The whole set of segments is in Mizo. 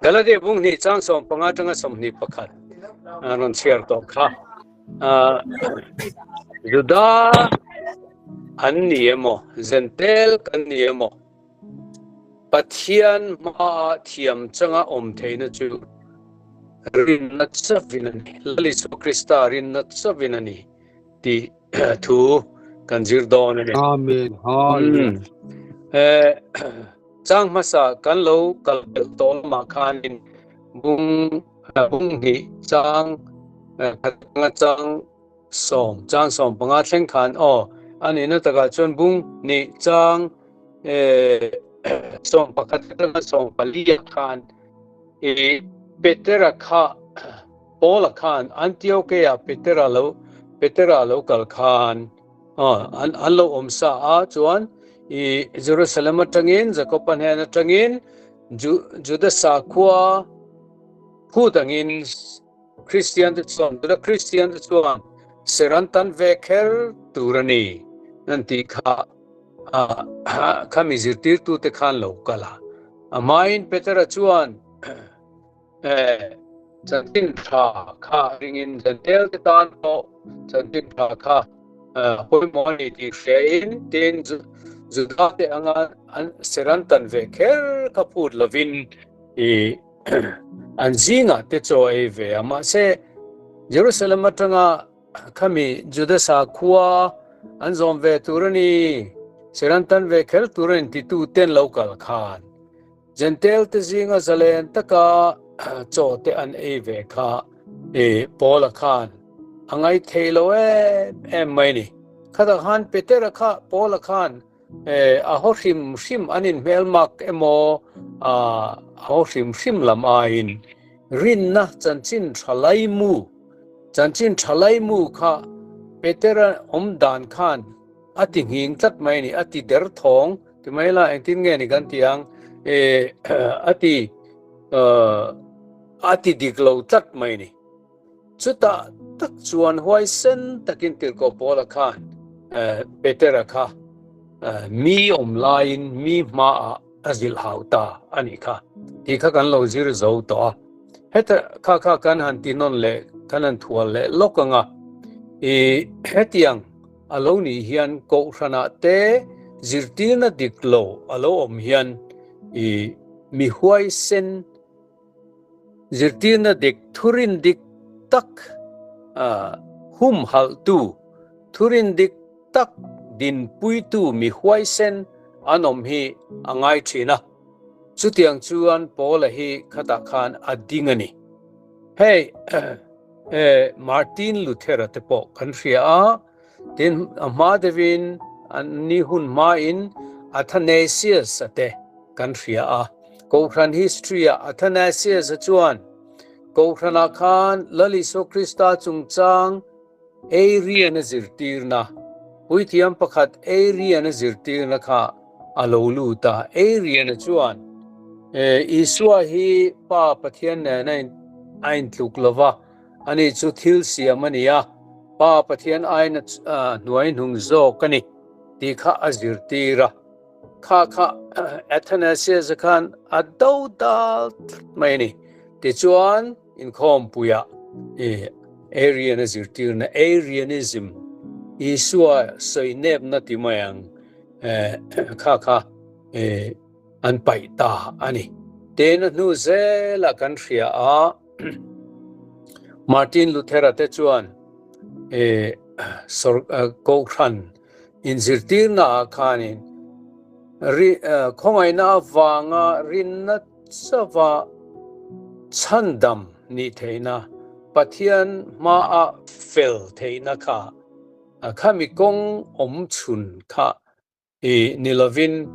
Galatia bung hnih chang 15 atanga 21 rawn chhiar tawh kha. Juda an ni emaw, Zentel kan ni emaw, Pathian hmaa thiam changa awm theihna chu rinna chavin a ni, Lal Isua Krista rinna chavin a ni tih thu kan zir dawn a ni. Amen. Hallelujah. Chang hmasa kan lo kal belh tawh lamah khanin bung bung hnih chang khat atanga chang sawm chang 15 thleng khan aw a nihna takah chuan bung hnih chang 11 atanga 14 ah khan i Petera kha Paula khan Antiochea Petera lo Petera lo kal khan An an lo awm sa a, chuan i Jerusalem atangin, Jakoba hnen atangin, Ju Juda sakhua phut angin Kristian te chuan, Juda Kristian te chuan ser an tan ve kher tur a ni an tih kha a khami zirtirtute khan lo kal a. Amahin Petera chuan Chanchin tha kha ringin Jentail te tan pawh chanchin tha kha pawimawh a ni tih hriain tin Juda te anga an ser an tan ve kher kha phut lovin i an zingah te chaw ei ve a. Mahse Jerusalem atanga khami Juda sakhua an zawm ve tur a ni, ser an tan ve kher tur a ni titu ten lo kal khan Jentail te zinga zalen taka chaw te an ei ve kha i Paula khan a ngai thei lo em em mai ni. Khatah khan Petera kha Paula khan a haw hrim hrim an inhmelmak emaw a haw hrim hrim lam aiin rinna chanchin tha laimu chanchin tha laimu kha Petera awm dan khan a ti nghing tlat mai ni, a ti der thawng. Ti mai la engtin nge ni kan ti ang e a ti a ti dik lo tlat mai ni. Chutah tak chuan huaisen takin Tirhkoh Paula khan Petera kha mi awm laiin mi hmaah a zilh hau ta a nih kha tih kha kan lo zir zo tawh a. Heta kha kha kan han ti nawn leh kan han thual leh lawk ang a, i hetiang A lo nih hian kohhranah te zirtirna dik lo a lo awm hian i mi huaisen zirtirna dik thurin dik tak humhalhtu, thurin dik tak dinpuitu mi huaisen an awm hi a ngai thin a. Chutiang chuan Paula hi khatah khan a ding a ni. Hei. Martin Luther-a te pawh kan hria a, tin a hma deuhin an ni hun hmain Athanasius-a te kan hria a. Kohhran history-ah Athanasius-a chuan Kohhranah khan Lal Isua Krista chungchang Arian a zirtirna, puithiam pakhat Arian a zirtirna kha a lo lut a. Arian-a chuan Isua hi Pa Pathian nen a intluk lo va, ani chu thil siam a ni a, Pa Pathian aiin a hnuai hnung zawk a ni tih kha a zirtir a. Kha kha Athanasius-a khan a do dal tlat mai a ni. Tichuan, Inkhawmpuiah i Arian a zirtirna, Arianism, Isua sawinepna ti mai ang kha kha an paih ta a ni. Tin, a hnu zelah kan hria a, Martin Luther-a te chuan Kohhran inzirtirnaah khanin khawngaihna avanga rinna Chauha chhandam nih theihna, Pathian hmaah fel theihna kha khami kawng awm chhun kha i ni lovin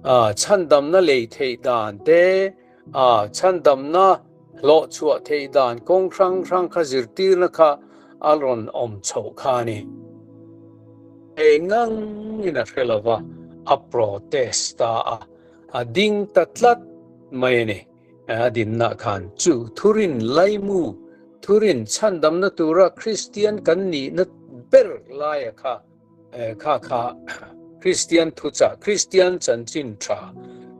chhandamna lei theih dan te, chhandamna hlawh chhuah theih dan kawng hrang hrang kha zirtirna kha a rawn awm chhoh kha a ni. Engangin a hre lova, a protest ta a. A ding ta tlat mai a ni. A dinna khan chu thurin laimu, thurin chhandamna tura Kristian kan nihna ber laia kha, kha kha Kristian thuchah, Kristian chanchin tha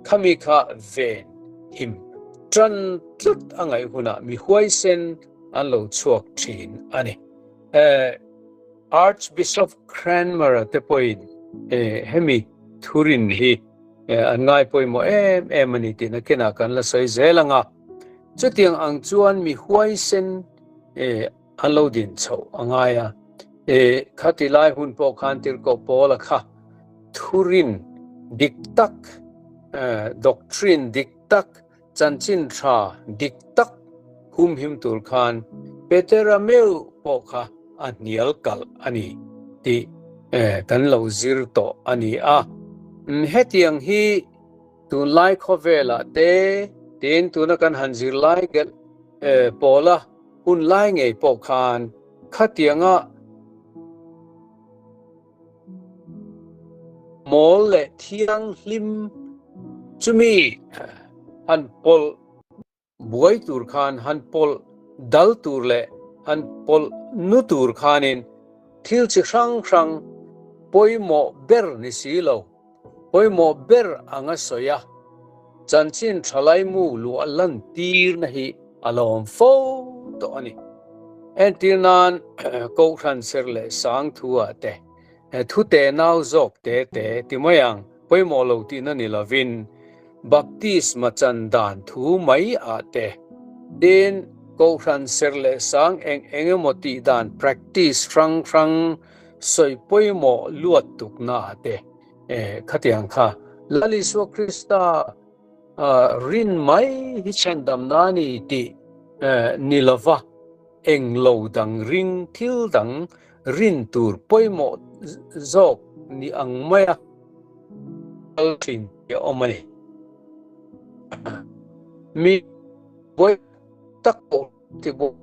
khami kha ven him Ṭan tlat a ngaih hunah mi huaisen an lo chhuak ṭhin a ni. Archbishop Cranmer-a te pawhin hemi thurin hi an ngai pawimawh em em a ni tih nakinah kan la sawi zel ang a. Chutiang ang chuan mi huaisen an lo din chhoh a ngai a. Khati lai hun pawh khan Tirhkoh Paula kha thurin dik tak, doctrine dik tak, chanchin tha dik tak humhim tur khan Petera meuh pawh kha a hnial kalh a ni tih kan lo zir tawh a ni a. Hetiang hi tunlai khawvelah te tin tuna kan han zir lai gelh pawla hun lai ngei pawh khan khatianga Mawl leh thianghlim chumi han pawlh buai tur khan, han pawlh dal tur leh han pawlh nu tur khanin thil chi hrang hrang pawimawh ber ni si lo, pawimawh ber anga sawi a, chanchin thalai mu luah lan tirna hi a lawm fo tawh a ni. Entir nan Kohhran ser leh sang thu ah te thu te nau zawk te te ti mai ang, pawimawh lo tihna ni lovin Baptisma chan dan thu mai ah te, tin Kohhran ser leh sang eng eng emaw tih dan practice hrang hrang sawi pawimawh luat tukna ah te khatiang kha Lal Isua Krista rin mai hi chhandamna a ni tih ni lova eng lo dang ring thil dang rin tur pawimawh zawk ni ang maia kal thin hi a awm a ni. Mi buai tak pawh ti buai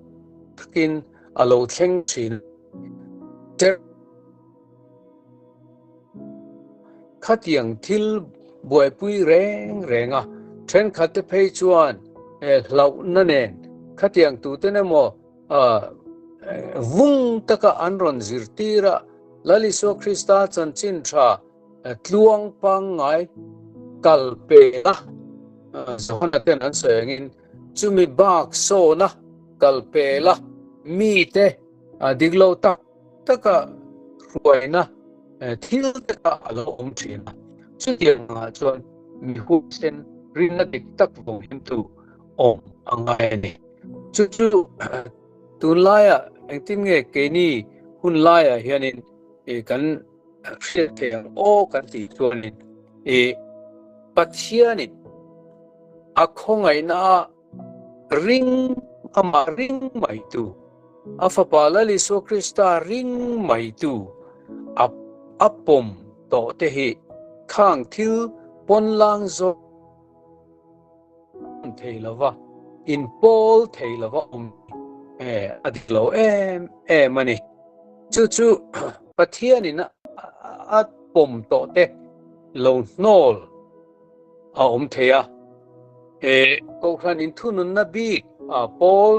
takin a lo thleng thin a. Khatiang thil buaipui reng reng a, thenkhat te phei chuan hlauhna nen khatiang tuten emaw vung taka an rawn zirtir a, Lal Isua Krista chanchin tha tluang pangngai kal pela Johana ten an sawi angin chumi bak sawna kal pela mite dik lo tak taka hruaina thil te kha a lo awm thin a, chutiang angah chuan mi huaisen rinna dik tak vawng himtu awm a ngai a ni. Chu chu tunlaiah engtin nge keini hun laiah hianin kan hriat theih ang aw kan tih chuanin Pathianin a khawngaihna a Ring amah ring mai tu, a Fapa Lal Isua Krista ring mai tu a a pawm tawh te hi khang thil pawn lang zawng thei lova, inpawl thei lova awm hi a dik lo em em a ni. Chu chu Pathianin a pawm tawh te lo hnawl a awm thei a. He Kohhran inthununna bik a pawl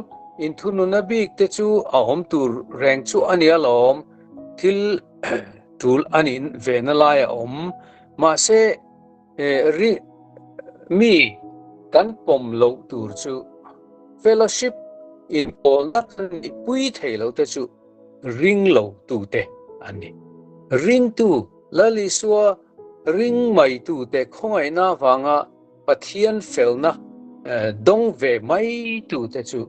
inthununna bik te chu a awm tur reng chu a ni alawm, thil tul a nih ve na lai a awm. Mahse ri mi kan pawm loh tur chu fellowship inpawlna kan nih pui thei lo te chu ring lo tute an ni. Ringtu Lal Isua ring mai tute khawngaihna avanga Pathian felna dawng ve mai tute chu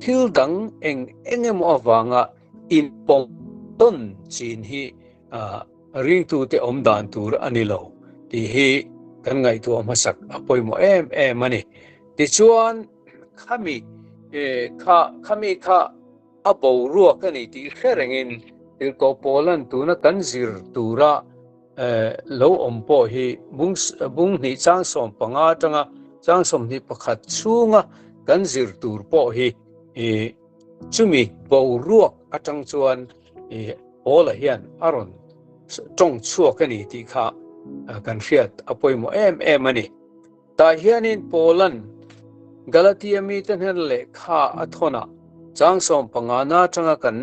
thil dang eng eng emaw avanga inpawm tawn chin hi ringtute awm dan tur a ni lo tih hi kan ngaihtuah hmasak a pawimawh em em a ni. Tichuan khami kha khami kha A boruak a ni tih hre rengin Tirhkoh Paula'n tuna kan zir tura lo awm pawh hi bung hnih chang 15 atanga chang 21 chhunga kan zir tur pawh hi chumi boruak atang chuan Paula hian a rawn tawng chhuak a ni tih kha kan hriat a pawimawh em em a ni. Tah hianin Paula'n Galatia mite hnen lehkha a thawn a, chang 15 na atanga kan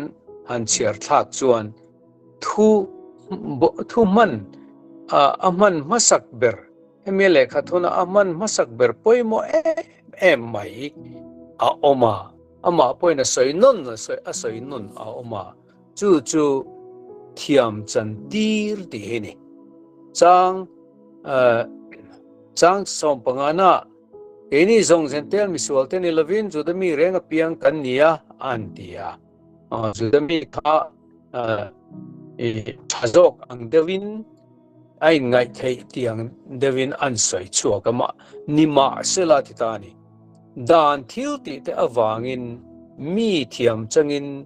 han chhiar thlak chuan thu thu hman a hman hmasak ber, hemi lehkha thawn a hman hmasak ber pawimawh em em mai a awm a, amah pawhin a sawi nawn a sawi a sawi nawn a awm a, chu chu thiam chan tir tih hi a ni. Chang chang sawmpangana keini zawng Jentail misual te ni lovin Juda mi reng apiang kan ni a, an ti a. Juda mi kha tha zawk ang deuhin a inngaih theih tih ang deuhin an sawi chhuak a, mah nimahsela ti ta a ni. Dan thil tih te avangin mi thiam changin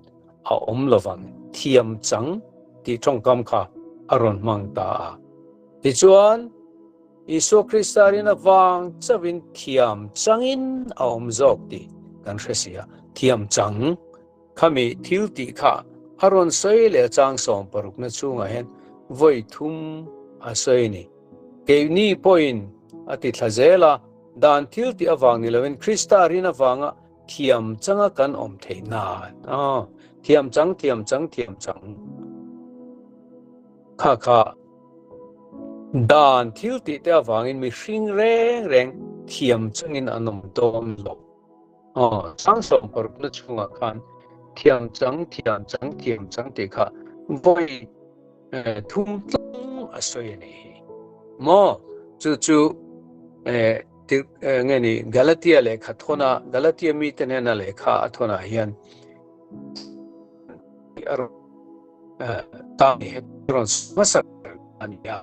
a awm lovang, thiam chang tih tawngkam kha a rawn hmang ta a. Tichuan, Isua Krista rin avang chauhin thiam changin a awm zawk tih kan hre si a, thiam chang Khami thil tih kha a rawn sawi leh chang sawmparukna chhungah hian vawi thum a sawi a ni. Keini pawhin a ti thla zel a, dan thil tih avang ni loin Krista rin avanga thiam changa kan awm theih nan. Aw, thiam chang, thiam chang, thiam chang. Kha kha dan thil tih te avangin mihring reng reng thiam changin an awm dawn lo. Aw, Sangsawmparukna chhungah khan thiam chang, thiam chang, thiam chang tih kha vawi thum tlawng a sawi a nih hi. Maw? Chu chu nge ni Galatia lehkha thawna, Galatia mite hnena lehkha a thawnah hian a rawn ta ni rawn hmasa a ni a.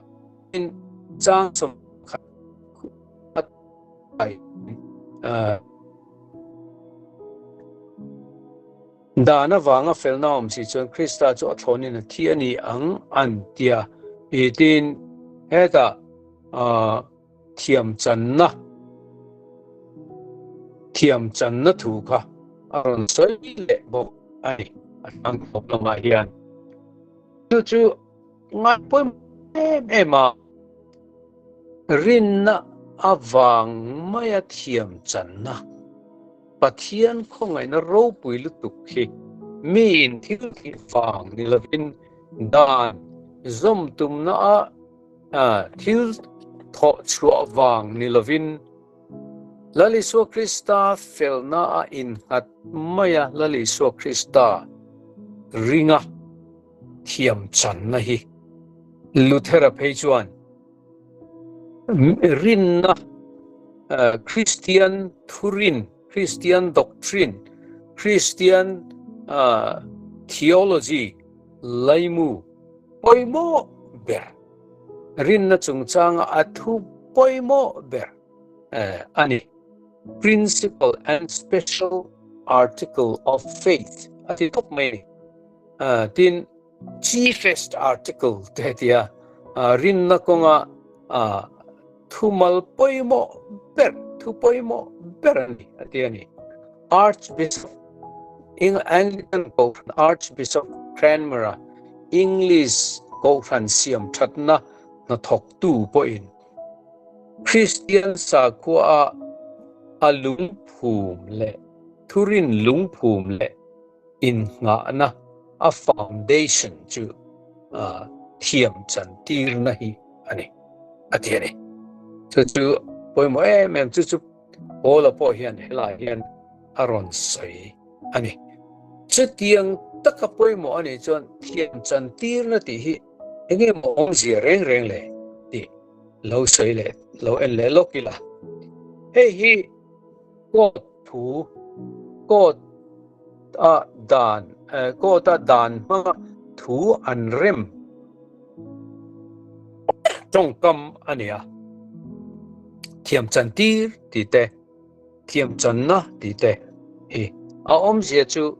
Tin, chang sawmkhat Dan avanga felna awm si chuan Krista chu a thlawnin a thi a ni ang an ti a. Tin, hetah thiamchanna thiamchanna thu kha a rawn sawi leh bawk a ni a tlangkawp lamah hian. Chu chu ngai pawimawh em em a. Rinna avang maia thiam channa, Pathian khawngaihna ropui lutuk hi miin thil tih vang ni lovin dan zawm tumna a thil thawh chhuah vang ni lovin Lal Isua Krista felna a innghat maia Lal Isua Krista ringa thiam channa hi Luthera phei chuan rinna Kristian thurin, Kristian doctrine, Kristian theology laimu pawimawh ber, rinna chungchanga a thu pawimawh ber a ni. Principle and special article of faith a ti tawp mai a ni. Tin, Chiefest article te hetia rinna kawnga thumal pawimawh ber, thu pawimawh ber a ni a ti a ni. Archbishop, Anglican Kohhran Archbishop Cranmer-a English Kohhran siam thatna hnathawktu pawhin Kristian sakhua a lungphum leh thurin lungphum leh Innghahna a foundation chu thiam chan tirna hi a ni, a ti a ni. Chu chu pawimawh em em, chu chu Paula pawh hian helai hian a rawn sawi a ni. Chutiang taka pawimawh a nih chuan thiam chan tirna tih hi eng nge maw awmzia reng reng le tih lo sawi leh lo en leh lawk ila. Hei hi Court thu, court a dan, court a dan hmanga thu an rem tawngkam a ni a. Thiam chan tir tih te, thiam channa tih te hi a awmzia chu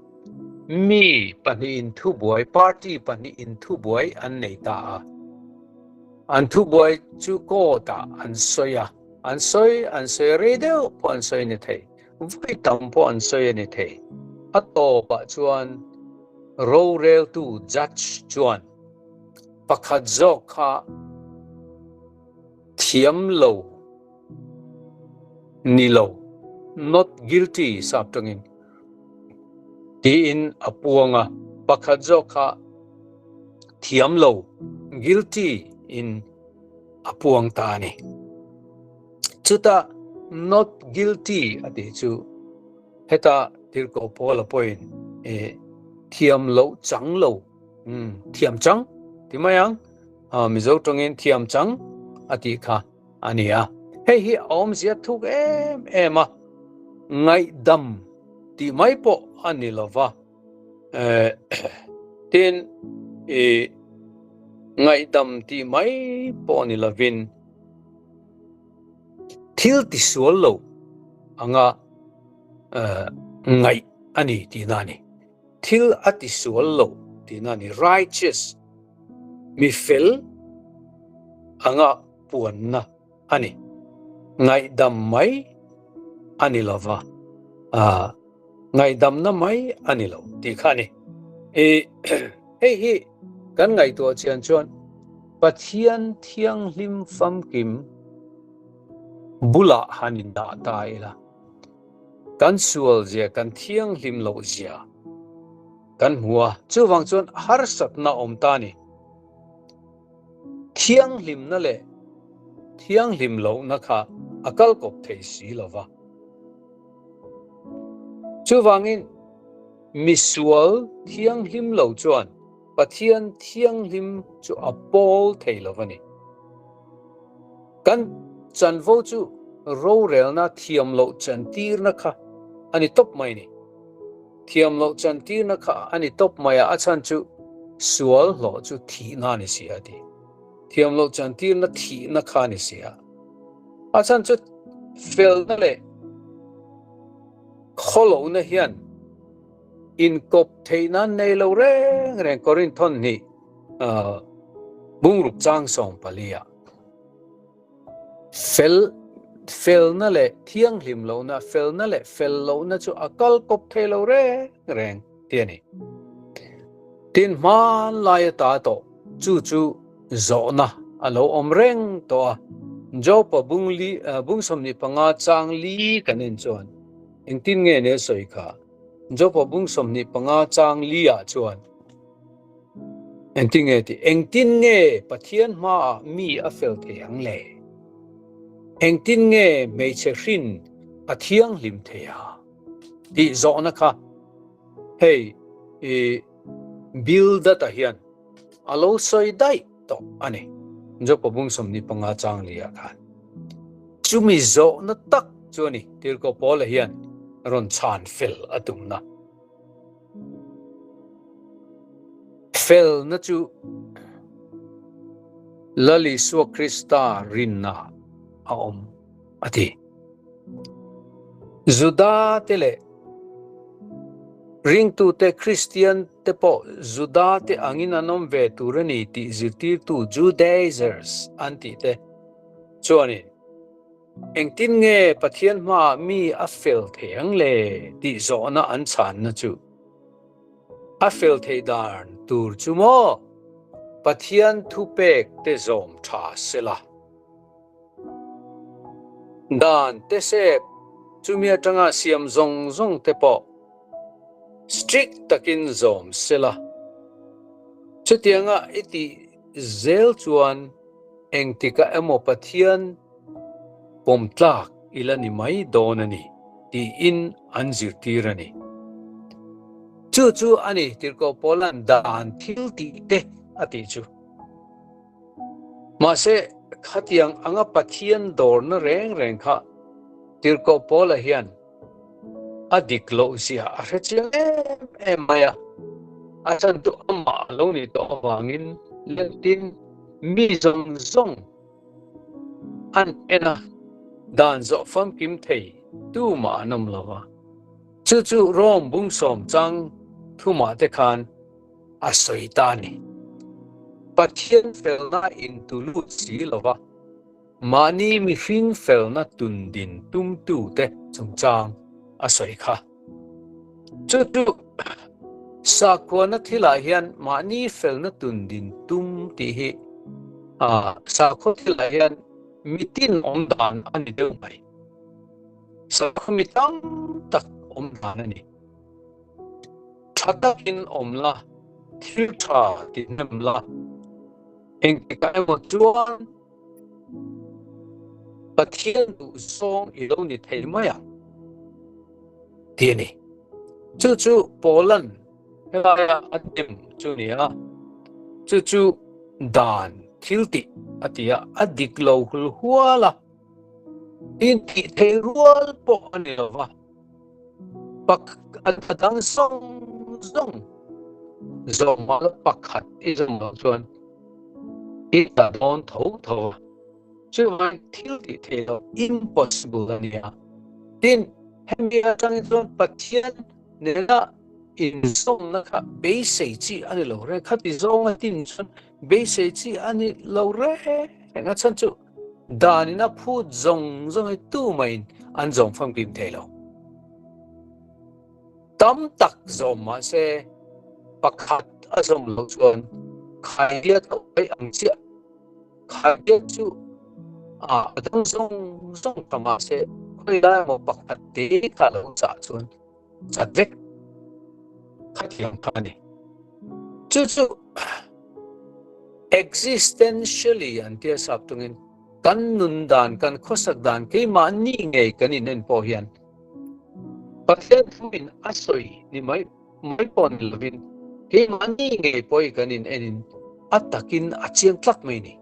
mi pahnih inthubuai, party pahnih inthubuai an nei ta a. An thubuai chu court ah an sawi a. An sawi, an sawi rei deuh pawh an sawi a ni thei. Vawi tam pawh an sawi a ni thei. A tawpah chuan roreltu, judge, chuan pakhat zawk kha thiam lo ni lo, not guilty sap tangin, tiin a puang a, pakhat zawk kha thiam lo, guilty, in a puang ta a ni. Chutah Not guilty a tih chu heta Tirhkoh Paula pawhin eh thiam loh chang lo, umm thiam chang ti mai ang, Mizo tawngin thiam chang a tih kha a ni a. Hei hi a awmzia thuk em em a, ngaihdam tih mai pawh a ni lo va, eh tin ih ngaihdam tih mai pawh a ni lovin, Thil tisual lo anga ngaih a ni tihna a ni. Thil a tisual lo tihna a ni. Righteous, mi fel anga puanna a ni. Ngaihdam mai a ni lova, ngaihdamna mai a ni lo tih kha a ni. Hei hi kan ngaihtuah chian chuan Pathian thianghlim famkim bulah han indah ta ila, kan sual zia, kan thianghlim loh zia kan hmu a, chuvang chuan harsatna awm ta a ni. Thianghlimna leh thianghlim lohna kha a kal kawp thei si lo va. Chuvangin misual thianghlim lo chuan Pathian thianghlim chu a pawl thei lo a ni. Kan chanvo chu rorelna thiam loh chantirna kha a ni tawp mai a ni. Thiam loh chantirna kha a ni tawp mai a, a chhan chu sual hlawh chu thihna a ni si a ti. Thiam loh chantirna thihna kha a ni si a. A chhan chu felna leh khawlohna hian inkawp theih nan nei lo reng reng Korinthon hnih bungruk chang 14 ah fel felna leh thianghlim lohna felna leh fel lohna chu a kal kawp thei lo reng reng ti a ni. Tin hmanlai ata tawh chu chu zawhna a lo awm reng tawh a, Jopa bung li bung 25 chang li kan en chuan engtin nge ne sawi kha? Jopa bung 25 chang li ah chuan engtin nge tih? Engtin nge Pathian hmaah mi a fel thei ang le? Engtin nge hmeichhe hrin a thianghlim thei a? Tih zawhna kha hei i Bildad-a hian a lo sawi daih tawh a ni. Jopa bung 25 chang li ah khan. Chumi zawhna tak chu a ni, Tirhkoh Paula hian rawn chhan fel a tumna. Felna chu Lal Isua Krista rinna a awm a ti. Juda te leh ringtute Kristian te pawh Juda te angin an awm ve tur a ni tih zirtirtu Judaizers an tih te chuanin engtin nge Pathian hmaah mi a fel thei ang le tih zawhna an chhanna chu a fel theih dan tur chu maw Pathian thupek te zawm tha sela. Dan te sep chumi atanga siam zawng zawng te pawh strict takin zawm sela. Chutianga i tih zel chuan engtikah emaw Pathian pawm tlak i la ni mai dawn a ni tiin an zirtir a ni. Chu chu a ni Tirhkoh Paula'n dan thil tih te a tih chu. Mahse, khatiang anga Pathian dawrna reng reng kha Tirhkoh Paula hian a dik loh zia a hre chiang em em mai a. A chhan chu amah a lo nih tawh avangin lentin mi zawng zawng an en a, dan zawh famkim thei tumah an awm lo va. Chu chu Rome bung sawm chang thumah te khan a sawi ta a ni. Pathian felna intu lut si lo va, mahni mihring felna tun din tumtute chungchang a sawi kha. Chu chu sakhuana thilah hian mahni felna tun din tum tih hi sakhaw thilah hian mitin awm dan a ni deuh mai. Sakhaw mi tam tak awm dan a ni. Tha takin awm la, thil tha ti hnem la, engtikah emaw chuan. Pathian duhzawng i lo ni thei mai ang tih a ni. Chu chu Paula'n helaia a dem chu a ni a, chu chu dan thil tih a ti a, a dik lo hul hual a, tin tih theih rual pawh a ni lo va, a dang zawng zawng zawm a pakhat i zawm loh chuan i tla dawn tho tho a. Chuvang thil tih theih loh, impossible, a ni a. Tin, hemi atangin chuan Pathian nena inzawmna kha beisei chi a ni lo reng. Khati zawnga tin chuan beisei chi a ni lo reng. A chhan chu danin a phut zawng zawng hi tumah-in an zawm famkim thei lo. Tam tak zawm mahse pakhat a zawm loh chuan khaidiat a uai ang chiah. Khaidiat chu a dang zawng zawng ta mahse khawi lai emaw pakhat te kha lo chah chuan chat vek khatiang kha a ni. Chu chu existentially an tia sap tungin kan nun dan, kan khawsak dan keimahni ngei kan inen pawh hian Pathian thuin a sawi ni mai mai pawh ni lovin keimahni ngei pawh hi kan in enin a takin a chiang tlak mai ni.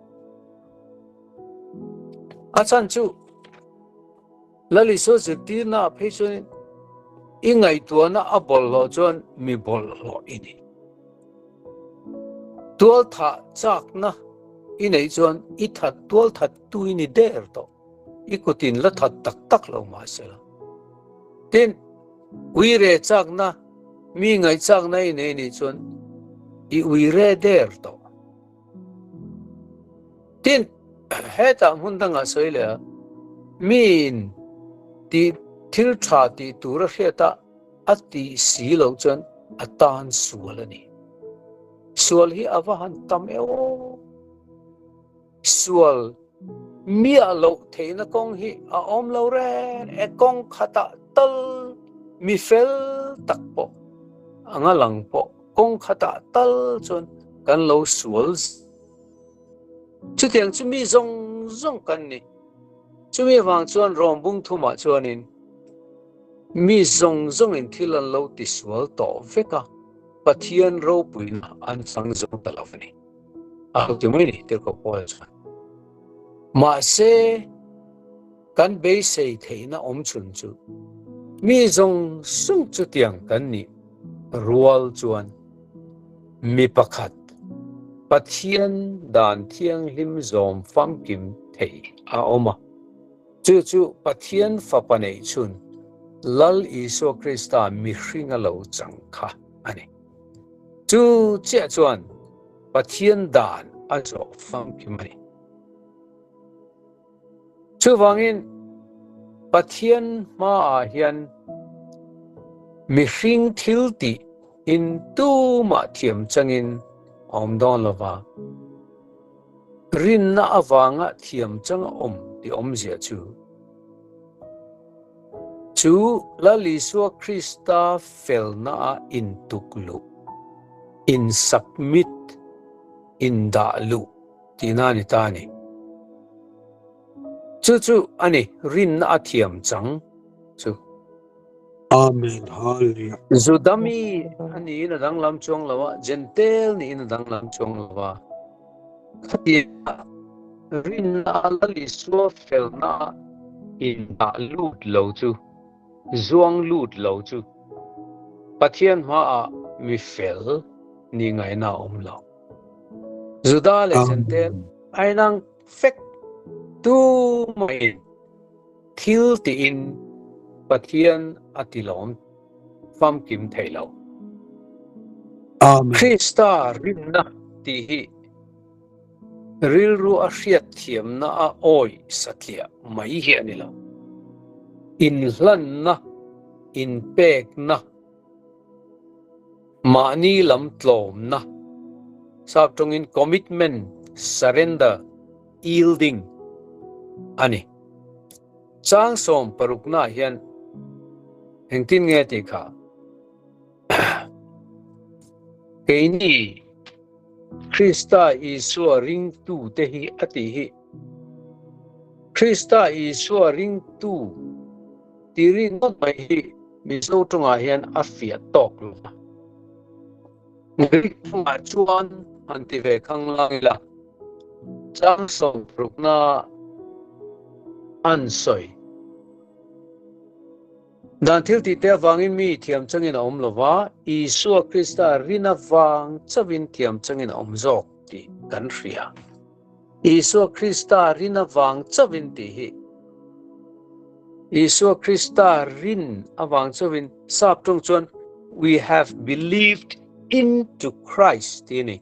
A chhan chu Lal Isua zirtirna ah phei chuan i ngaihtuahna a bawlhhlawh chuan mi bawlhhlawh i ni. Tualthah chakna i neih chuan i that tualthat tu i ni der tawh. I kutin la that tak tak lo mahsela. Tin, uire chakna, mi ngaihchakna i nei nih chuan i uire der tawh. Tin, hetah hmun dangah sawi leh a, miin tih thil tha tih tur a hriat a, a tih si loh chuan a tan sual a ni. Sual hi a va han tam e aw! Sual miah loh theihna kawng hi a awm lo reng e, kawng khatah tal mi fel tak pawh anga lang pawh kawng khatah tal chuan kan lo sual chutiang chu mi zawng zawng kan ni. Chumi avang chuan Rom bung thumah chuanin mi zawng zawngin thil an lo tisual tawh vek a, Pathian ropuina an chang zo ta lo a ni. A lo ti mai ni tirhkoh Paul chuan. Mahse, kan beisei theihna awm chhun chu mi zawng zawng chutiang kan nih rual chuan mi pakhat Pathian dan thianghlim zawm famkim thei a awm a. Chu chu Pathian Fapa neih chhun Lal Isua Krista mihringa lo chang kha a ni. Chu chiah chuan Pathian dan a zawh famkim a ni. Chuvangin Pathian hmaah hian mihring thil tih in tumah thiam changin a awm dawn lo va, rinna avanga thiam chang a awm tih awmzia chu Chu Lal Isua Krista felnaah intuk luh, insubmit, indah luh tihna a ni ta a ni. Chu chu a ni rinna a thiam chang chu. Amen. Hallelujah. Juda mi a niin a danglam chuang lo a, Gentail niin a danglam chuang lo a. Khatia rinna Lal Isua felna indah lut lo chu, zuang lut lo chu Pathian hmaah mi fel ni ngaihna a awm lo. Juda leh Gentail a inang fek tumah-in thil tiin Pathian a tilawm famkim thei lo. Amen. Krista rinna tih hi rilru a hriatthiamna a awi satliah mai hi a ni lo. Inhlanna, inpekna, mahni lam tlawmna, sap tawngin commitment, surrender, yielding a ni. Chang 16 naah hian engtin nge tih kha keini Krista Isua ringtute hi a tih hi. Krista Isua ringtu tih ringawt mai hi Mizo tawngah hian a fiah tawk lo va. Greek tawngah chuan han ti ve khanglang ila, chang sawmparukna an sawi. Dan thil tih te avangin mi thiam changin a awm lo va, Isua Krista rin avang chauhin thiam changin a awm zawk tih kan hria. Isua Krista rin avang chauhin tih hi Isua Krista rin avang chauhin sap tawng chuan we have believed into Christ tih a ni.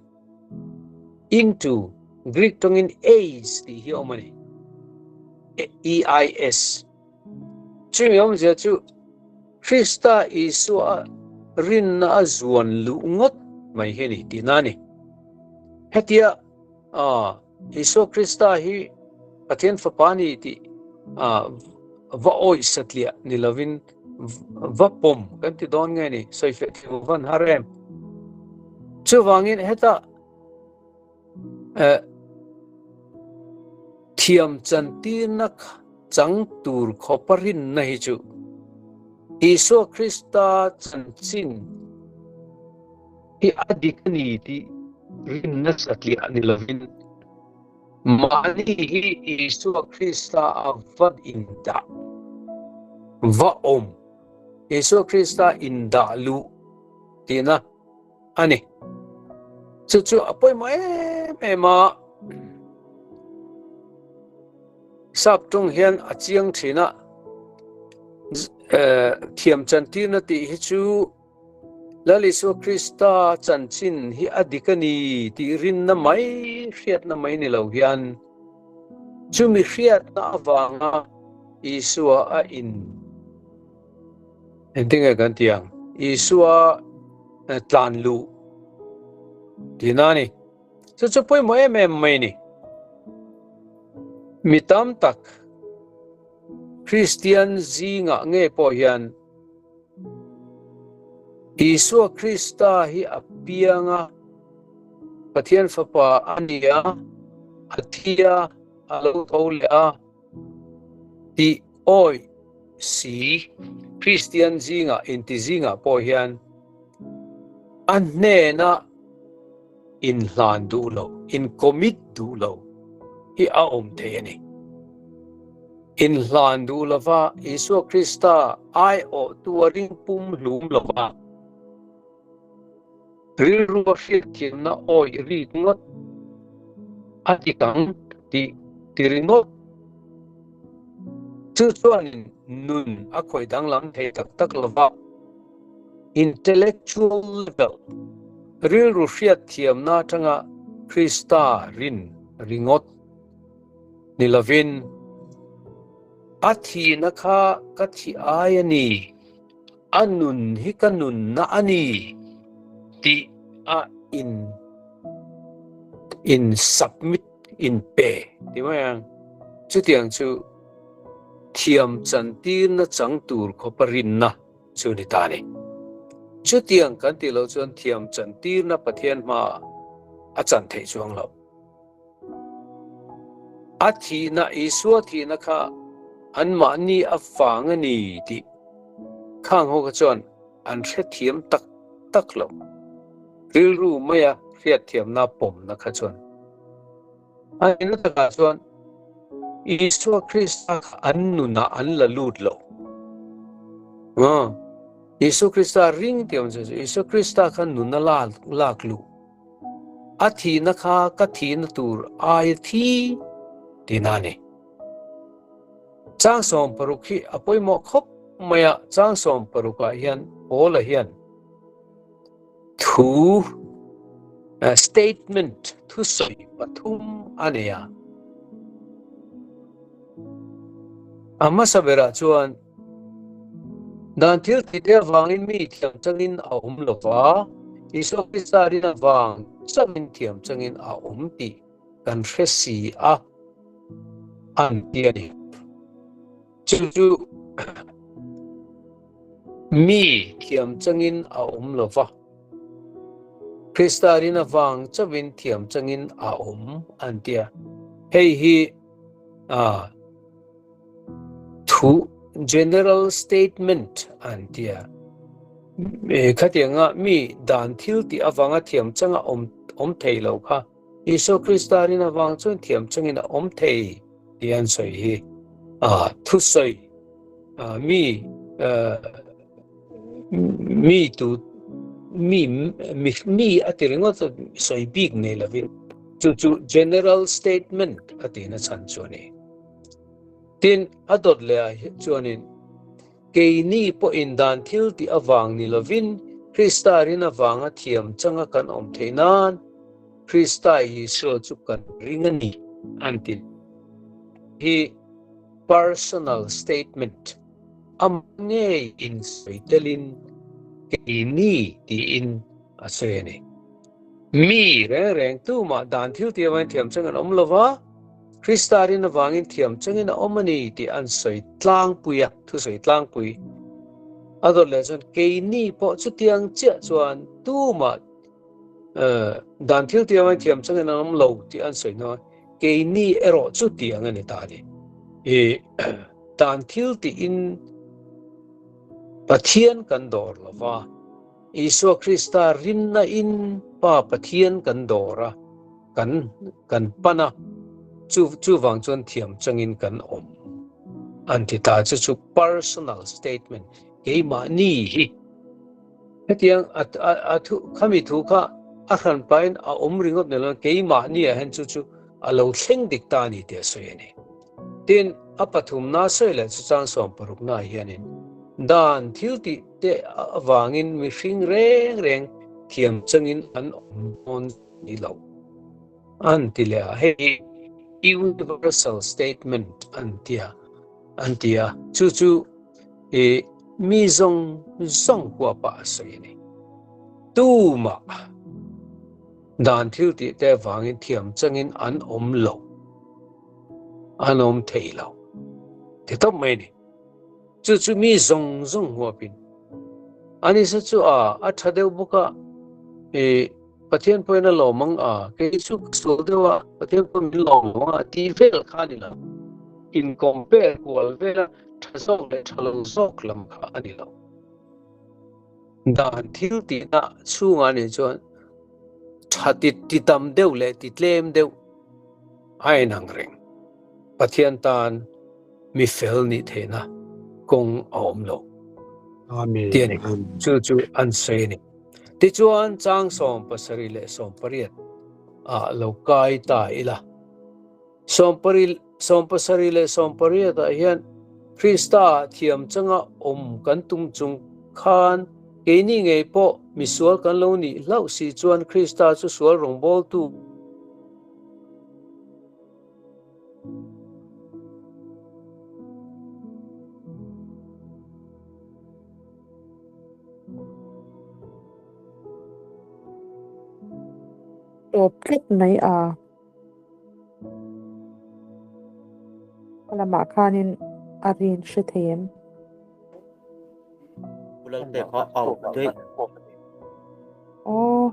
Into, Greek tawngin eis tih hi a awm a ni. E-I-S. Chumi awmzia chu Krista Isua rinna a zuan luh ngawt mai hi a ni tihna a ni. Hetia Isua Krista hi Pathian Fapa a ni tih va awih satliah ni lovin va pawm kan ti dawn nge ni? Sawifiah thiam van har em? Chuvangin heta Thiam chantirna chang tur khawpa rinna hi chu Isua Krista chanchin hi a dik a ni tih rinna satliah ni lovin, mahni hi Isua Krista a va indah, va awm, Isua Krista indah luh tihna a ni. Chu chu a pawimawh em em a, sap tung hian a chiang thin a, thiam chantirna tih hi chu Lal Isua Krista chanchin hi a dik a ni tih rinna mai, hriatna mai ni lo hian chumi hriatna avanga Isua a in Engtinge kan ti ang? Isua tlan luh tihna a ni. Chu chu pawimawh em em mai a ni. Mi tam tak Kristian zingah nge pawh hian Isua Krista hi a piang a, Pathian Fapa a ni a, a thi a, a lo tho leh a tih awih si, Kristian zingah, inti zingah pawh hian a hnena inhlan duh lo, in commit duh lo hi a awm thei a ni. Inhlan duh lova Isua Krista aiawhtu a ring pum hlum lova rilru a hriatthiamna awih rik ngawt a dik ang tih ti ringawt. Chu chuanin nun a khawih danglam thei tak tak lo va, intellectual level, rilru hriatthiamna atanga Krista rin ringawt ni lovin, a thihna kha ka thih ai a ni, a nun hi ka nunna a ni tih a in in submit in pe ti mai ang. Chutiang chu thiam chantirna chang tur khawpa rinna chu ni ta a ni. Chutiang kan tih loh chuan thiam chantirna Pathian hmaah a chan theih chuang lo. A thihna, Isua thihna kha anmahni a vang a ni tih khang ho kha chuan an hrethiam tak tak lo. Rilru maia hriatthiamna pawmna kha chuan a inna takah chuan Isua Krista kha an nunah an la lut lo. Isua Krista ring tih awm chu Isua Krista kha nuna lak luh a thihna kha ka thihna tur aia thi tihna a ni. Chang 60 hi a pawimawh khawp mai a, chang 60 ah hian Paula hian thu statement thusawi pathum a nei a. A hmasa berah chuan dan thil tih te avangin mi thiam changin a awm lo va, Isua Krista rin avang chauhin thiam changin a awm tih kan hre si a, an ti a ni. Chu chu mi thiam changin a awm lo va, Krista rin avang chauhin thiam changin a awm, an ti a. Hei hi a. Thu general statement an tia. Khatianga mi dan thil tih avanga thiam changa awm awm thei lo kha Isua Krista rin avang chuan thiam changin a awm thei tih an sawi hi. Thusawi mi mi tu mi mi mi a ti ringawt a sawi bik nei lovin chu chu general statement a tihna chhan chu a ni. Tin, a dawt leh ah chuanin keini pawhin dan thil tih avang ni lovin Krista rin avanga thiam changa kan awm theih nan Krista Isua chu kan ring a ni an ti hi personal statement Amah ngei insawi telin keini tiin a sawi a ni. Mi reng reng tumah dan thil tih avangin thiam chang an awm lo va, Krista rin avangin thiam changin a awm a ni tih an sawi tlangpui a, thusawi tlangpui a dawt leh chuan keini pawh chutiang chiah chuan tumah dan thil tih avangin thiam changin an awm lo tih an sawi hnuah keini erawh chutiang a ni ta a ni. Dan thil tiin Pathian kan dawr lo va, Isua Krista rinna in Pa Pathian kan dawr a, kan kan pan a, chu chuvang chuan thiam changin kan awm an ti ta. Chu chu personal statement, keimahni hi hetiang a a thu khami thu kha a hran pahin a awm ringawt ni lo, keimahni ah hian chu chu a lo thleng dik ta a ni tih a sawi a ni. Tin, a pathumna sawi leh chu chang 60 ah hianin dan thil tih te avangin mihring reng reng thiam changin an awm dawn ni lo an ti leh a, hei hi universal statement an tia an ti a, chu chu i mi zawng zawng huapa a sawi a ni. Tumah dan thil tih te avangin thiam changin an awm lo. An awm thei lo. Ti tawp mai ni. Chu chu mi zawng zawng huapin. Ani sa chu a, a tha deuh bawk a, i Pathian pawhin a lawm ang a, kei chu ka sual deuh a, Pathian pawh min lawm lo ang a, ti vel kha a ni lo. In compare kual vel a, tha zawk leh tha lo zawk lam kha a ni lo. Dan thil tihna chhungah nih chuan tha ti ti tam deuh leh ti tlem deuh a inang reng. Pathian tan mi fel nih theihna kawng a awm lo. Amen. Ti a ni. Chu chu an sawi a ni. Tichuan chang 70 leh 80 ah lo kai ta ila. 70 leh 80 ah hian Krista thiam changa awm kan tum chung khan keini ngei pawh misual kan lo nih hlauh si chuan Krista chu sual rawngbawltu Tawp tlat mai a. A lamah khanin a rin hre thei em? Pu Lalpek kha out daih. Aw.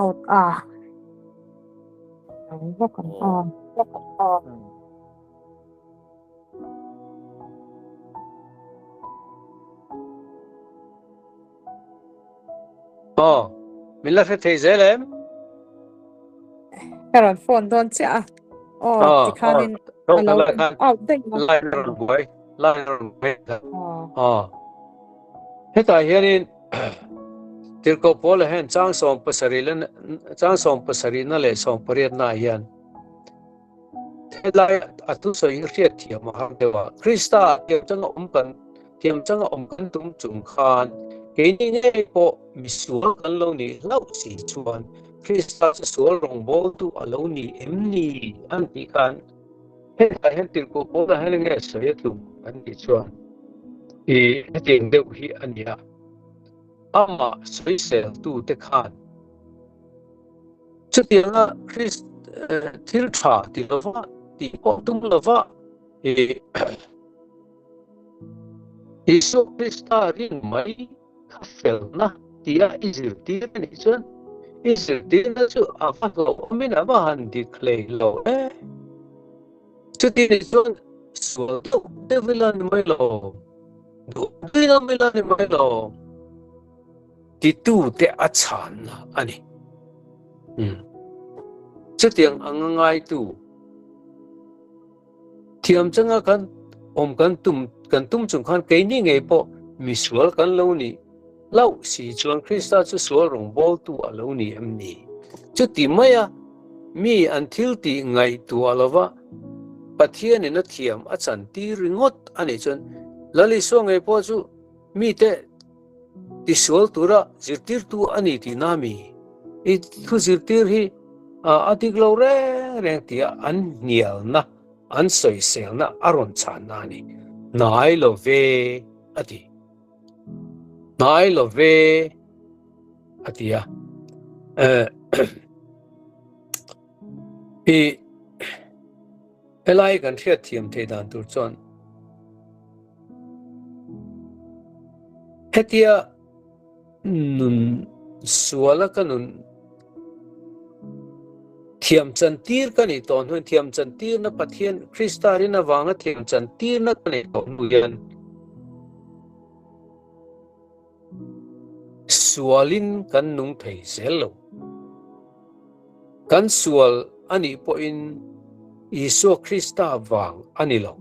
Out a. Ang vak ang a. Aw, min la hre thei zel em? Ka rawn phone dawn chiah a. Aw, tikhanin a lo out daih a. Line a rawn buai, line a rawn buai. Aw. Hetah hianin Tirhkoh Paula hian chang 70 leh chang 70 na leh 80 na hian Helai a thusawi hi hriat thiam a har deuh a, Krista thiam changa awm kan thiam changa awm kan tum chung khan keini ngei pawh misual kan lo nih hlauh si chuan Krista chu sual rawngbawltu a lo ni em ni an tih khan hetah hian tirhkoh Paula hian enge sawi a tum an tih chuan i hetiang deuh hi a ni a, amah sawiseltute khan Chutianga Krist thil tha ti lova tih pawh tum lova Isua Krista rin mai kha felna tia i zirtir a nih chuan i zirtirna chu a va hlauhawmin a va han dik hlei lo e. Chuti nih chuan sual deuh deuh ila ni mai lo, duh duh ila mai la ni mai lo titute a chhanna a ni. Chutiang anga ngaitu thiam changa kan awm kan tum kan tum chung khan keini ngei pawh misual kan lo nih hlauh si chuan Krista chu sual rawngbawltu a lo ni em ni? Chuti maia mi an thil tih ngaihtuah lova Pathianin a thiam a chantir ringawt a nih chuan Lal Isua ngei pawh chu mite tisual tura zirtirtu a ni tih na mi i thu zirtir hi a dik lo reng reng tia an hnialna an sawiselna a rawn chhanna a ni. Hnai lo ve a ti. Hnai lo ve a ti a. I helai kan hriat thiam thei dan tur chuan hetia nun suala ka nun thiam chan tir ka nih tawh hnuin thiam chan tirna Pathian Krista rin avanga thiam chan tirna ka nih tawh hnu hian Sualin kan nung thei zel lo. Kan sual a nih pawhin Isua Krista vang a ni lo.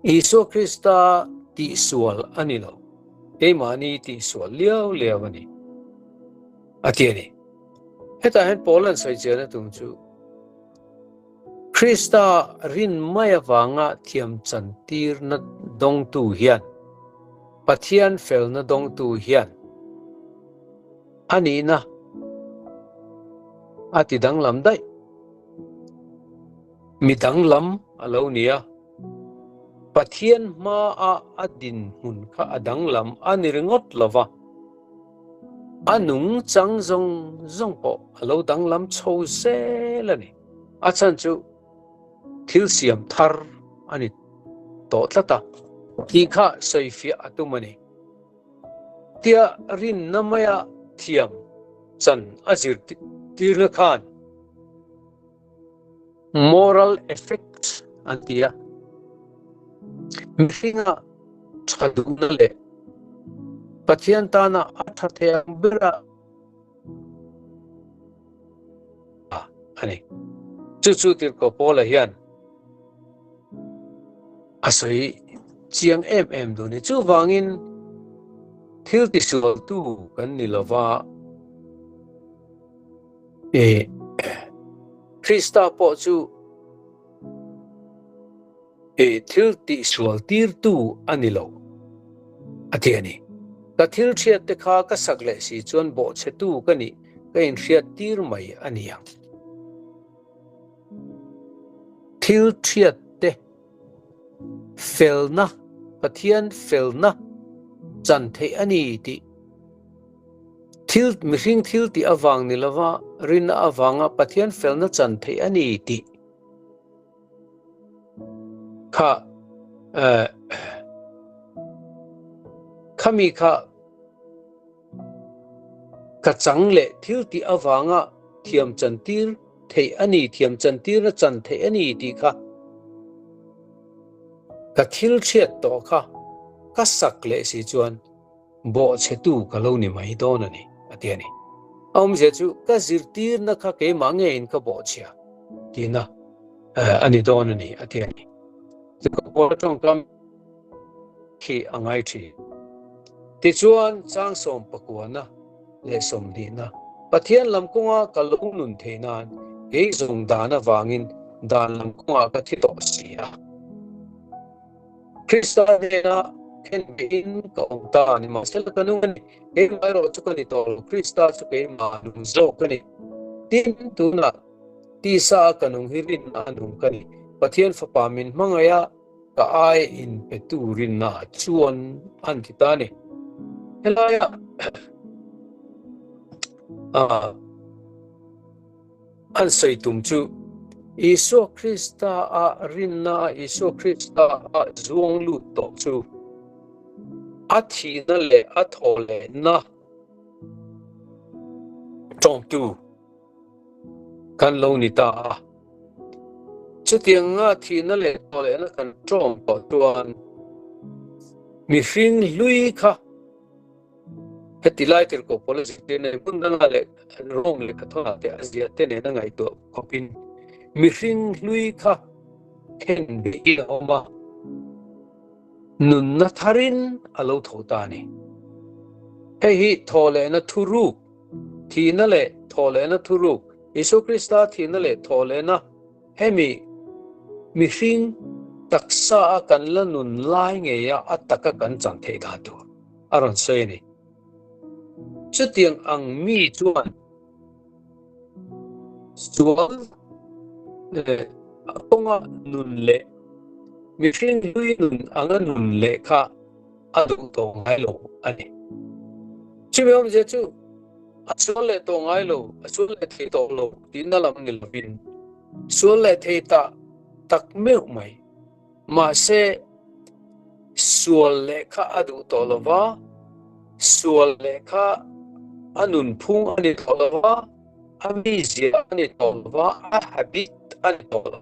Isua Krista tihsual a ni lo, keimahni tihsual liau liau a ni, a ti a ni. Hetah hian Paula'n sawi chiahna tum chu, Krista rin mai avanga thiamchantirna dawngtu hian, Pathian felna dawngtu hian a nihna a ti danglam daih. Mi danglam a lo ni a, Pathian hmaa a dinhmun kha a danglam a ni ringawt lo va. A nung chang zawng zawng pawh a lo danglam chho zel a ni. A chhan chu thil siam thar a ni tawh tlat a, tih kha sawifiah a tum a ni. Tia rinna maia thiam chan a zirtirna khan moral effect an ti a, mihringa tha duhna leh Pathian tana a tha thei ang bera a ni. Chu chu Tirhkoh Paula hian a sawi chiang em em duh a ni. Chuvangin thil tisualtu kan ni lova, E Krista pawh chu e thil tihsual tirtu a ni lo, a ti a ni. Ka thil hriat te kha ka sak leh si chuan bawhchhetu ka nih ka inhriat tir mai a ni ang. Thil hriat te felna, Pathian felna chan theih a ni tih Thil, mihring thil tih avang ni lova, rinna avanga Pathian felna chan theih a ni tih kha eh, khami kha ka chang leh thil tih avanga thiam chantir theih a ni, thiam chantirna chan theih a ni tih kha ka thil hriat tawh kha ka sak leh si chuan Bawhchhetu ka lo ni mai dawn a ni, a ti a ni. A awmzia chu ka zirtirna kha keimah ngeiin ka bawhchhia tihna a ni dawn a ni, a ti a ni. Chukawpawla tawngkam khi a ngai thin. Tichuan, chang sawm pakuana leh sawmhnihna, Pathian lam kawnga ka lo nun theih nan kei zawng dan avangin dan lam kawngah ka thi tawh si a. Krista hnena khen behin ka awm ta a ni. Mahsela ka nung a ni, keimah erawh chu ka ni tawh lo, Krista chu keimah nung zawk a ni. Tin, tunah tisa a ka nung hi rinna a nung ka ni. Pathian Fapa min hmangaih a, ka ai inpetu rinna ah chuan an ti ta a ni. Helaia An sawi tum chu Isua Krista a rinna a Isua Krista a zuang lut tawh chu a thihna leh a thaw lehna tawngtu kan lo ni ta a. Chutianga thihna leh thawhlehna kan ṭawm tawh chuan mihring hlui kha heti lai tirhkoh Paula zirtirna hi hmun danga leh Rome lehkhathawnah te a ziah te nena ngaihtuah khawpin mihring hlui kha khen beihin a awm a, nunna tharin a lo tho ta a ni. Hei hi thawhlehna thuruk, thihna leh thawhlehna thuruk, Isua Krista thihna leh thawhlehna Hemi mihring taksa a kan la nun lai ngeia a taka kan chan theih dan tur a rawn sawi a ni. Chutiang ang mi chuan sual leh a kawnga nun leh mihring hlui nun anga nun leh kha a duh tawh ngai lo a ni. Chumi awmzia chu A sual leh tawh ngai lo, a sual leh thei tawh lo tihna lam ni lovin, sual leh thei ta tak meuh mai. Mahse, sual leh kha a duh tawh lo va, sual leh kha a nunphung a ni tawh lo va, a mizia a ni tawh lo va, a habit a ni tawh lo.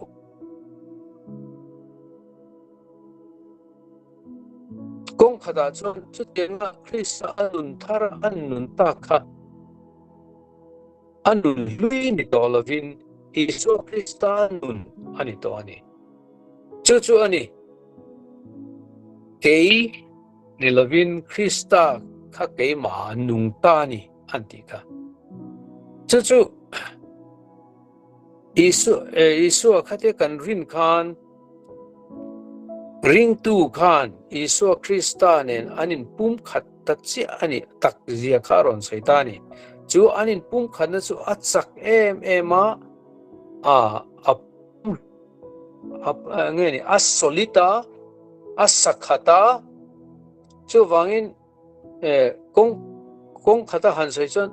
Kawng khatah chuan chutianga Krista a nun thar a nun tak kha a nun hlui ni tawh lovin Isua Krista nun a ni tawh a ni. Chu chu a ni, kei ni lovin Krista kha keimah a nung ta a ni an tih kha. Chu chu Isua khate kan rin khan Ringtu khan Isua Krista nen an inpumkhat ta chiah a nih tak zia kha a rawn sawi ta a ni. Chu an inpumkhatna chu a chak em em a, a a a nge ni a solid a, a sakhat a, chuvangin kawng kawng khata han sawi chuan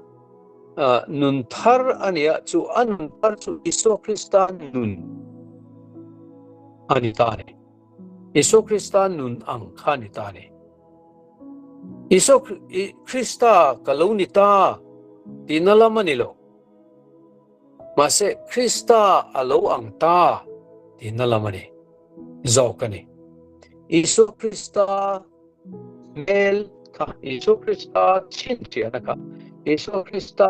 nun thar a ni a, chu a nun thar chu Isua Krista nun a ni ta a ni. Isua Krista nun ang kha a ni ta a ni. Isua Krista ka lo ni ta tihna lam a ni lo. Mahse Krista a lo ang ta tihna lam a ni zawk a ni. Isua Krista Hmel kha Isua Krista chhinchhiahna kha, Isua Krista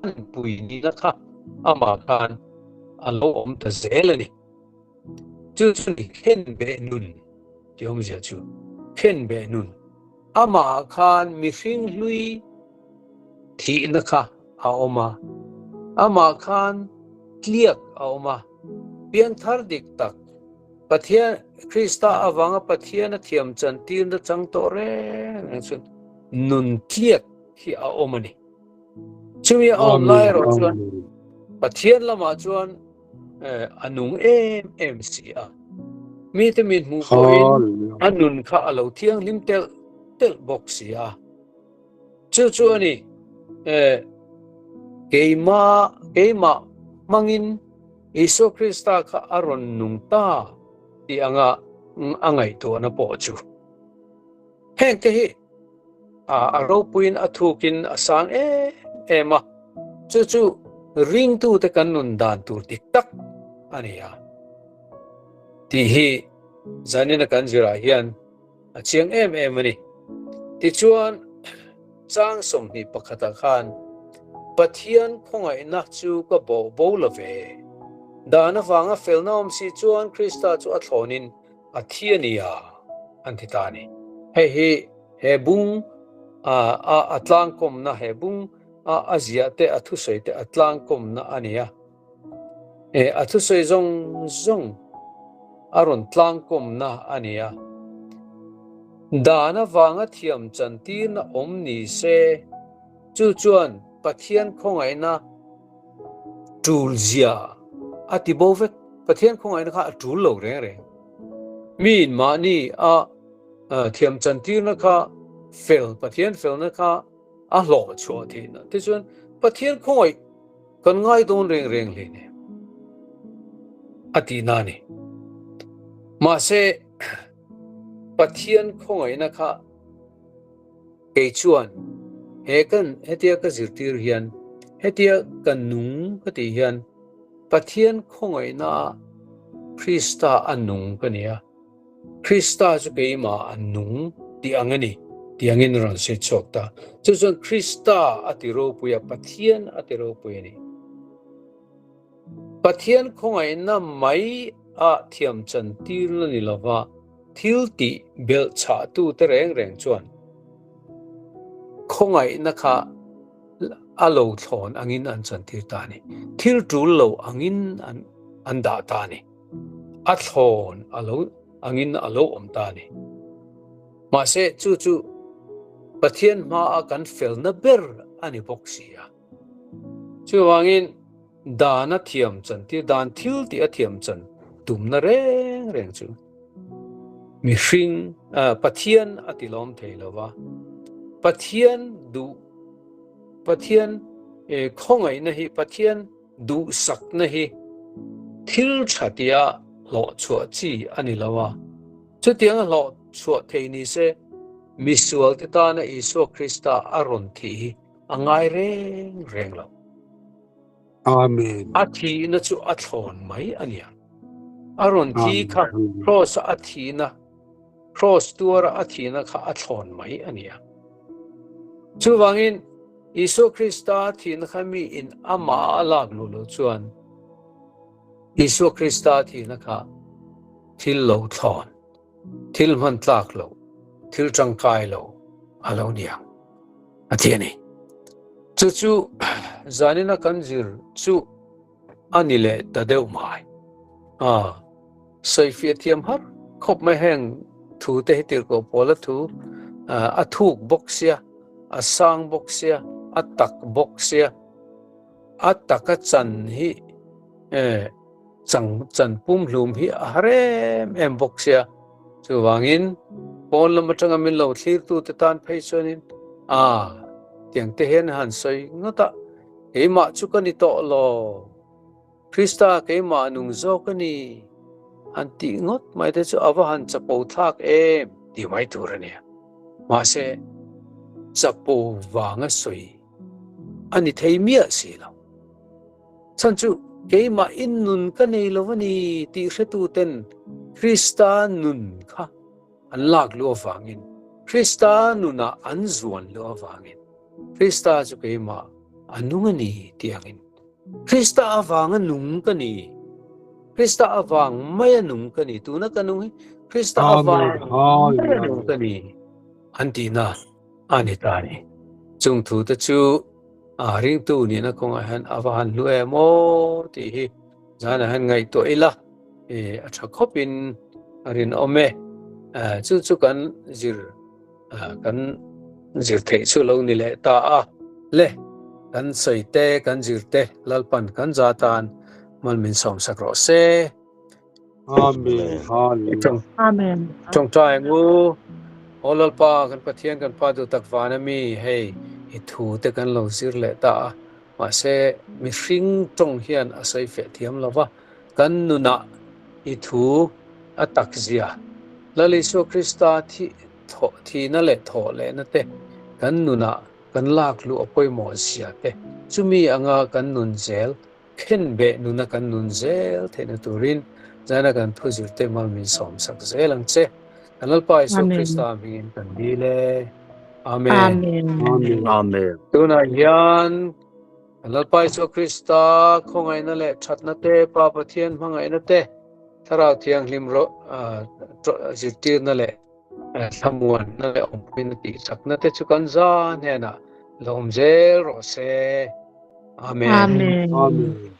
anpui nihna kha amah khan a lo awm ta zel a ni. Chu chu ni khenbeh nun tih awmzia chu, khenbeh nun. Amah khan mihring hlui thihna kha a awm a, amah khan tliak a awm a, pianthar dik tak Pathian, Krista avanga Pathian a thiam chantirna chang tawh reng reng chuan nun tliak hi a awm a ni. Chumi a awm lai erawh chuan Pathian lamah chuan a nung em em si a. Mite min hmuh pawhin a nun kha a lo thianghlim telh telh bawk si a. Chu chu a ni, keimah keimah hmangin Isua Krista kha a rawn nung ta tih anga a ngaihtuahna pawh chu. Hengte hi a ropuiin a thukin a sang em em a, chu chu ringtute kan nun dan tur dik tak a ni a tih hi zanina kan zirah hian A chiang em em a ni. Tichuan, chang 21ah khan, Pathian khawngaihna chu ka bawh bo lo ve. Dan avanga felna awm si chuan Krista chu a thlawnin a thi a nia, an ti ta a ni. Hei hi he bung a a tlangkawmna, he bung a a ziah te, a thusawi te a tlangkawmna a ni a. E, a thusawi zawng zawng a rawn tlangkawmna a ni a. Dan avanga thiam chantirna awm ni se, chu chuan Pathian khawngaihna tul zia a ti bo vek. Pathian khawngaihna kha a tul lo reng reng. Miin mahni a thiam chantirna kha fel, Pathian felna kha a hlawh chhuah theihna. Tichuan, Pathian khawngaih Kan ngai dawn reng reng hle nen a tihna a ni. Mahse, Pathian khawngaihna kha kei chuan he kan hetia ka zirtir hian, hetia ka nung ka tih hian Pathian khawngaihna a Krista a nung ka ni a, Krista chu keimah a nung tih ang a ni tih angin a rawn sawi chhuak ta. Chu chuan Krista a ti ropui a, Pathian a ti ropui a ni. Pathian khawngaihna mai a thiam chantir la ni lova, thil tih belh chhahtu te reng reng chuan khawngaihna kha a lo thlawn angin an chantir ta a ni. Thil tul lo angin an dah ta a ni. A thlawn a lo angin a lo awm ta a ni. Mahse chu chu Pathian hmaa kan felna ber a ni bawk si a. Chuvangin dan a thiam chan tir, dan thil tih a thiam chan tumna reng reng chu mihring Pathian a ti lawm thei lo va, Pathian duh, Pathian khawngaihna hi, Pathian duhsakna hi thil tha tia hlawh chhuah chi a ni lo a, chutianga hlawh chhuah thei ni se misualte tana Isua Krista a rawn thih hi a ngai reng reng lo. Amen. A thihna chu a thlawn mai a nia. A rawn thi kha cross a thihna, cross tuara a thihna kha a thlawn mai a nia. Chuvangin Isua Krista thihna kha mi in amah a lak luh loh chuan Isua Krista thihna kha thil lo thlawn, thil hman tlak lo, thil tangkai lo a lo ni ang. A ti a ni. Chu chu zanina kan zir chu a ni leh ta deuh mai. A sawifiah thiam har khawp mai heng thu te hi tirhkoh pawl a thu a thuk bawk sia, a sang bawk sia, a tak bawk sia, a taka chan hi chang chan pumhlum hi a har em em bawk sia. Chuvangin, pawn lam atanga min lo thlirtute tan phei chuanin, A, tiang te hian han sawi ngawt a, keimah chu ka ni tawh lo, Krista keimah nung zawk a ni, han tih ngawt mai te chu a va han chapo thlak em tih mai tur a nia. Mahse, chapo vanga sawi a ni thei miah si lo. Chhan chu keimah in nun ka nei lo a ni tih hretuten Krista nun kha an lak luh avangin, Krista nunah an zuan luh avangin, Krista chu keimah a nung a ni tih angin, Krista avanga nung ka ni, Krista avang maia nung ka ni, tuna ka nung hi Krista avang maia nung ka ni an tihna a ni ta a ni. Chung thute chu A ringtu nihna kawngah hian a va han hlu em aw tih hi zanah hian ngaihtuah ila a tha khawpin a rinawm e. Chu chu kan zir kan zir theih chu lo ni leh ta a. Le kan sawi te kan zir te Lalpan kan za tan mal min sawmsak rawh se. Amen. Hallelujah. Amen. Tawngtai ang u. Aw Lalpa, kan Pathian kan Pa duh tak van a mi, hei i thu te kan lo zir leh ta a. Mahse, mihring tawng hian a sawi feh thiam lo va, kan nunah i thu a tak zia. Lal Isua Krista thi thawh thihna leh thawh lehna te kan nunah kan lak luh a pawimawh zia te, chumi anga kan nun zel Khenbeh nuna kan nun zel theihna turin zaina kan thu zirte mal min sawmsak zel ang che. Kan Lalpa Isua Krista hmingin kan dil e. Amen. Amen. Amen. Tunah hian kan Lalpa Isua Krista khawngaihna leh thatna te, Pa Pathian hmangaihna te, Thlarau Thianghlim ro zirtirna leh thlamuanna leh awmpuina tihchakna te chu kan za hnenah lawm zel rawh se. Amen. Amen. Amen.